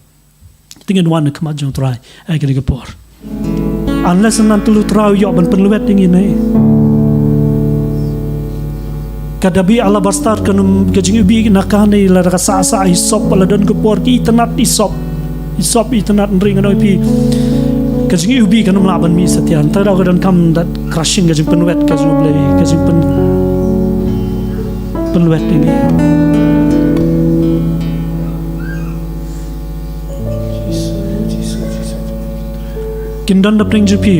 Te ngin wan ha khmat jong u Trai ha kane ka por. Unless and until u Trai u ïoh ban pynlwet ïa ngi ne. Ka dabi alabaster kan ym, ka jingiwbih na kane lada ka sah sah hisop, lada don ka por ki itynnad hisop. Hisop itynnad, hynrei ngan ong ïa phi, ka jingiwbih kan ym lah ban mih satia. Te da ka donkam that crushing, ka jingpynwet ka jong U Blei, ka jingpyn, pynwet ïa ngi. Kin don da pdeng jong phi.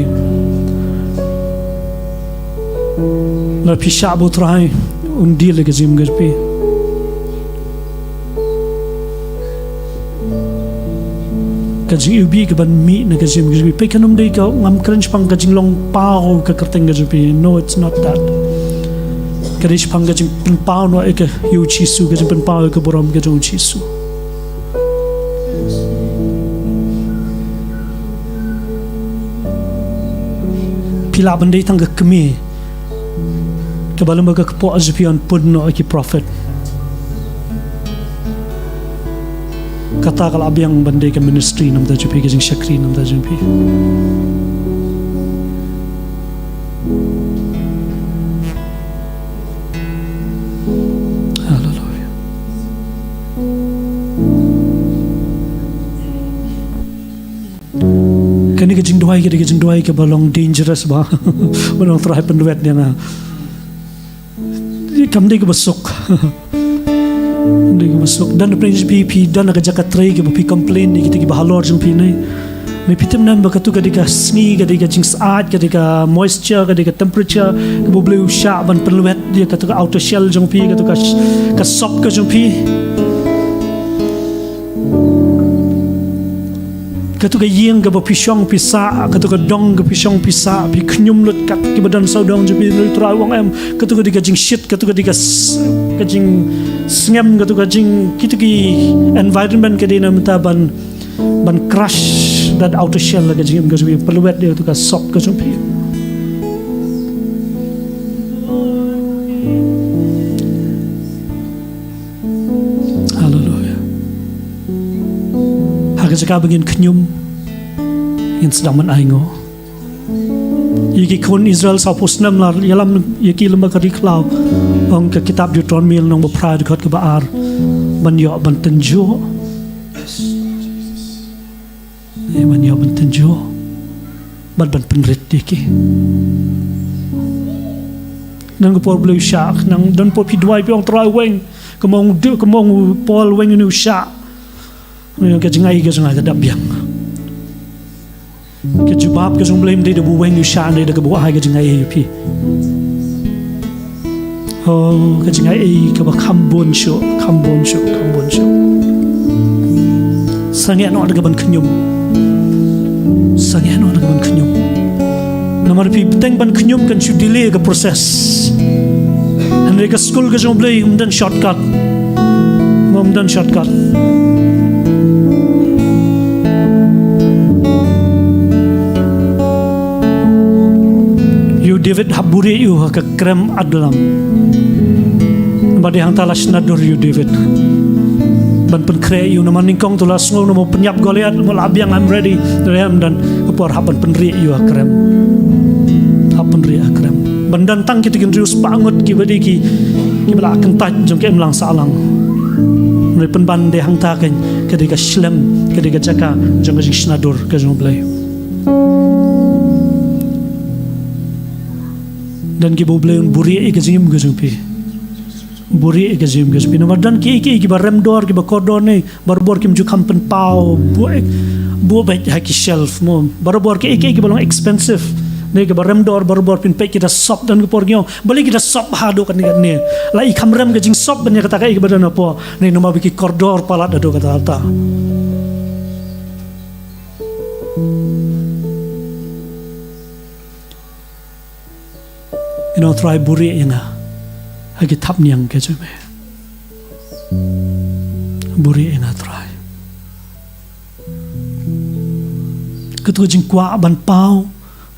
Lada phi shah ba U Trai un deal ïa ka jingim ka jong phi. Ka jingiwbih ka ban mih na ka jingim ka jong phi. Peit, kan ym dei ka, ngam kren shaphang ka jinglong paw ka kyrteng ka jong phi. No, it's not that. Ka dei shaphang ka jingpynpaw noh ïa ka, ïa U Jisu, ka jingpynpaw ïa ka burom ka jong U Jisu. Phi lah ban dei tang ka kmie kaba lem bad ka kpoh jong phi yn pun noh ïa ki prophet. Kata ka lah biang ban dei ka ministry na ka bynta jong phi, ka jingshakri na ka bynta jong phi. Haleluia. Kane ka jingduwai, ka dei ka jingduwai kaba long dangerous, ba, ba long, Trai pynwet ïa nga. Kam dei kaba suk. Kam dei kaba suk. Don pdeng jong phi, phi don ha ka jaka trei kaba phi complain ïa kita kiba halor jong phi ne. Ne phi tip ne em ba katu ka dei ka sngi, ka dei ka jingsyaid, ka dei ka moisture, ka dei ka temperature kaba U Blei u shah ban pynwet ïa katu ka outer shell jong phi, katu ka sh-, ka sop ka jong phi. Katu ka ïing kaba phi shong phi sah, katu ka dong kaba phi shong phi sah, phi khñium lut kat kiba don sawdong jong phi, hynrei U Trai u ong em, katu ka dei ka jingshit, katu ka dei ka s-, ka jingsngem, katu ka jing, kitu ki environment ka dei na bynta ban, ban crush that outer shell ka jingim ka jong phi, pynwet ïa katu ka sop ka jong phi. Haleluia. Ha ka jaka ba ngin khñium, ngin sdang ban ainguh. Ïa ki khun Israel sawphew snem la ïalam ïa ki lyngba ka ri khlaw. Ong ka kitab Deuteronomi lynnong ba phra dkhot kaba ar, ban ïoh ban tynjuh. Ïa, ban ïoh ban tynjuh. Bad ban pynrit ïa ki. Don ka por U Blei u shah, nang don por phi duwai phi ong, Trai weng. Kumno ong, kumno ong u Paul, weng une u shah. Ka jingai ka jong nga ka dap biang. Ka jubab ka jong U Blei ym dei da ba u weng u shah, dei da kaba u ai ka jingai ïa phi. Oh, ka jingai kaba kham bun shuh, kham bun shuh, kham bun shuh. Sangeh noh da ka ban khñium. Sangeh noh da ka ban khñium. Namar phi bteng ban khñium kan shu delay ka process. Hynrei ka skul ka jong U Blei ym don shortcut. Ym don shortcut. Ïa u David hap buhrieh ïa u ha ka krem Adullam. Bad dei hangta la shna dur ïa u David ban pynkhreh ïa u, namar nyngkong te u la sngew namar u pynïap Goliath, mo la biang, I'm ready. Te em, don ka por hap ban pynrieh ïa u ha krem. Hap pynrieh ha krem. Ban don tang kita ki hynriew spah ngut kiba dei ki, kiba la kyntait jong ka imlang sahlang. Hynrei pynban dei hangta ka, ka dei ka shlem, ka dei ka jaka jong ka jingshna dur ka jong U Blei. Don kiba U Blei un buhrieh ïa ka jingim ka jong phi. Buhrieh ïa ka jingim ka jong phi. Namar don kiei kiei kiba rem dor, kiba kordor ne barabor kim ju kham pynpaw, buh, buh beit ha ki shelf mo. Barabor kiei kiei kiba long expensive ne kiba rem dor, barabor phin peit ki da sop, don ka por ki ong, balei ki da sop haduh katne katne. La i kham rem ka jingsop ban ïa kata kaei kaba don hapoh. Ne namar ba ki kordor palat haduh katta katta. Ïa u Trai buhrieh ïa nga ha ki thapniang ka jong me. Buhrieh ïa nga Trai. Katu ka jingkwah ban paw,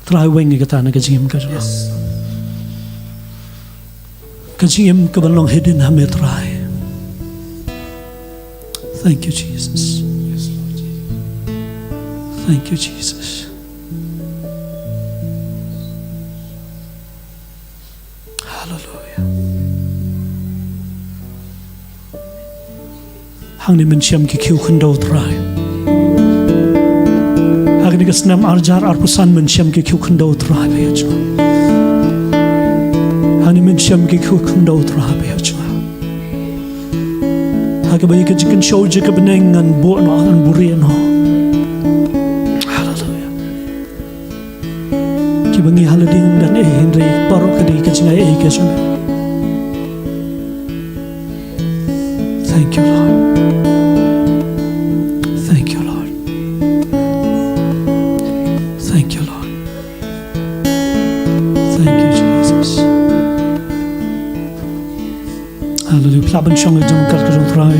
Trai weng ïa kata na ka jingim ka jong nga. Ka jingim ka ban long hidden ha me Trai. Thank you, Jesus. Thank you, Jesus. Hallelujah. Hangne men shem ki khiew khyndew Trai. Ha kane ka snem ar hajar arphew san men shem ki khiew khyndew Trai ba ïa jong nga. Hangne men shem ki khiew khyndew Trai ba ïa jong nga. Ha kaba ïa ka jingkynshew jong ka bneng ngan buh noh, ngan buhrieh noh. Haleluia. Kiba ngi ha la ding dang ei hynrei baroh ka dei ka jingaiei ka jong. Thank you, Lord. Thank you, Lord. Thank you, Lord. Thank you, Jesus. Haleluia. Phla ban shong ïa ka jong ka jong Trai.